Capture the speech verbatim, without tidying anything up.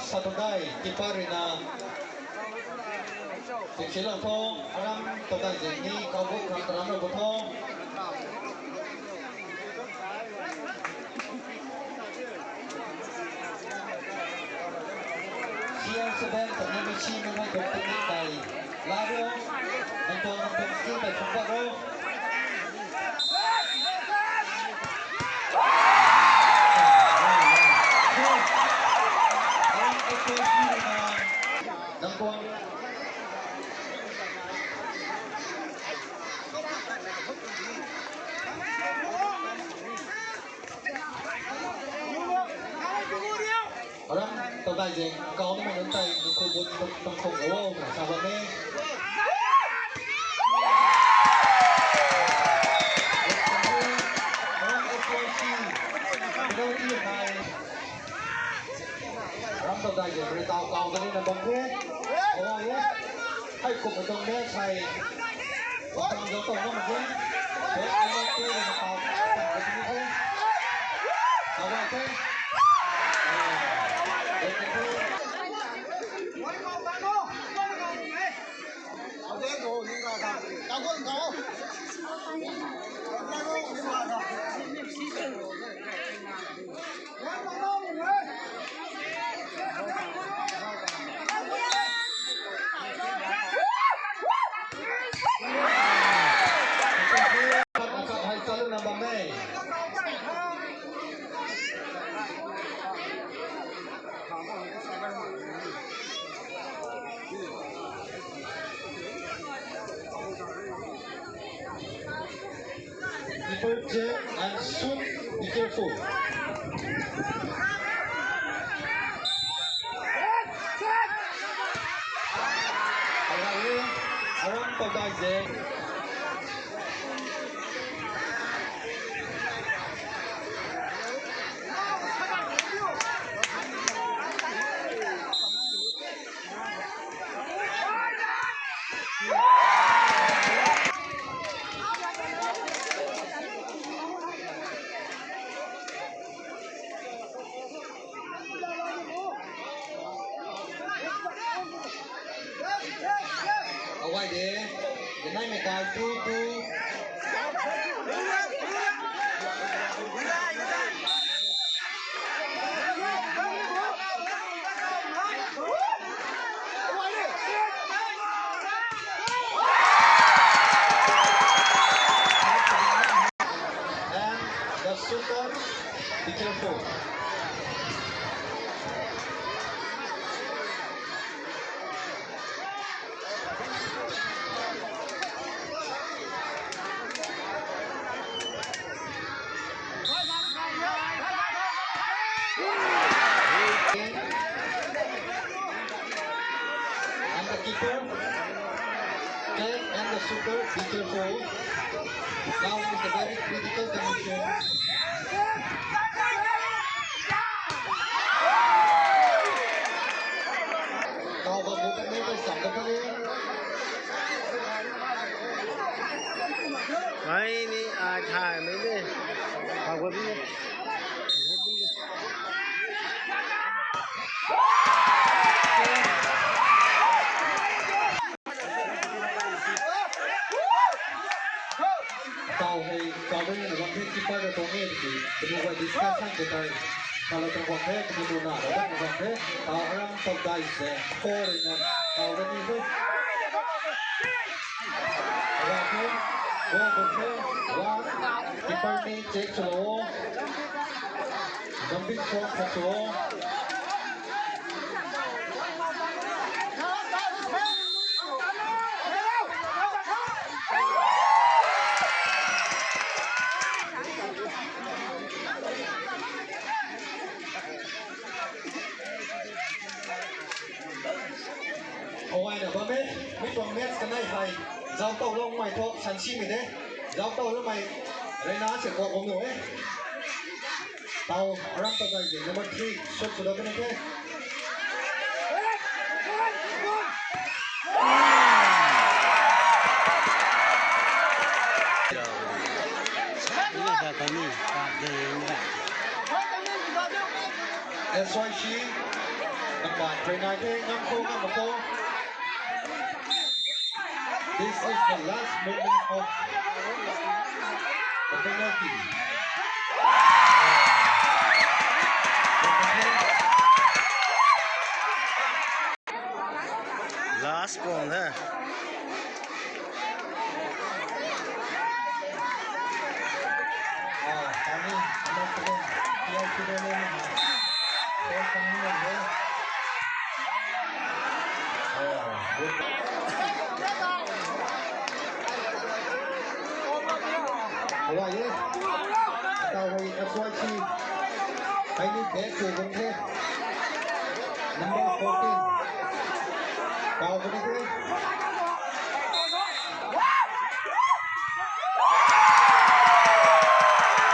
Satudai, keeper rui na. Sik si lang tho, aram tadai zeng ni, kau gut khang taram rau bu tho. C R seven, tani mi si nung hai duk tani kai. Laro, nang tuang, nang tuang skill kai sung pat ro. Aram tadai zeng kau nimei nunc tei nang khou bun tang khou o na sa bam e. Aram F Y C, penalty nai. Aram tadai zeng rui tau kau tani na bam the. O yes. Hei kum tuang match hei. Watang zauc tuang na mak e. Back penalty rui na kau tang kau tini the. Kau bam the. Back penalty. Keeper check and shoot. Be careful. Aram, aram tadai zeng. Away de. Denai mei kai two two. And the shooter, be careful. And the keeper, Ken and the shooter, be careful. Now is a very critical condition. Kau bam bu tani kai sam ta puni. Ai ni, ai thay mei de. Kau bam bu. Tau hei, tau hei na bam the, keeper na tuang e tiki, tini guay discussion ke tei. Kalau tuang bam the, tini tu na, na bam the, tau aram tau dai se, four na, tau hei ni the. Aram the, goal bam the, one, keeper ni check sw lo. Jumping shot khat sw lo. Away na bam e, mi tuang match kanei hei. Zauc tau loumei thu, sansimei de. Zauc tau loumei, rui na se kuak bam nu e. Tau, aram tadai zeng number three, shot sw da puni the. S Y C, Number twenty-nine, Ngamkho Ngamkho. This is the last moment of the penalty. Last ball, huh? Alright, yes. Tau hei S Y C. Hei ni back to the play. Number fourteen. Tau hei ni.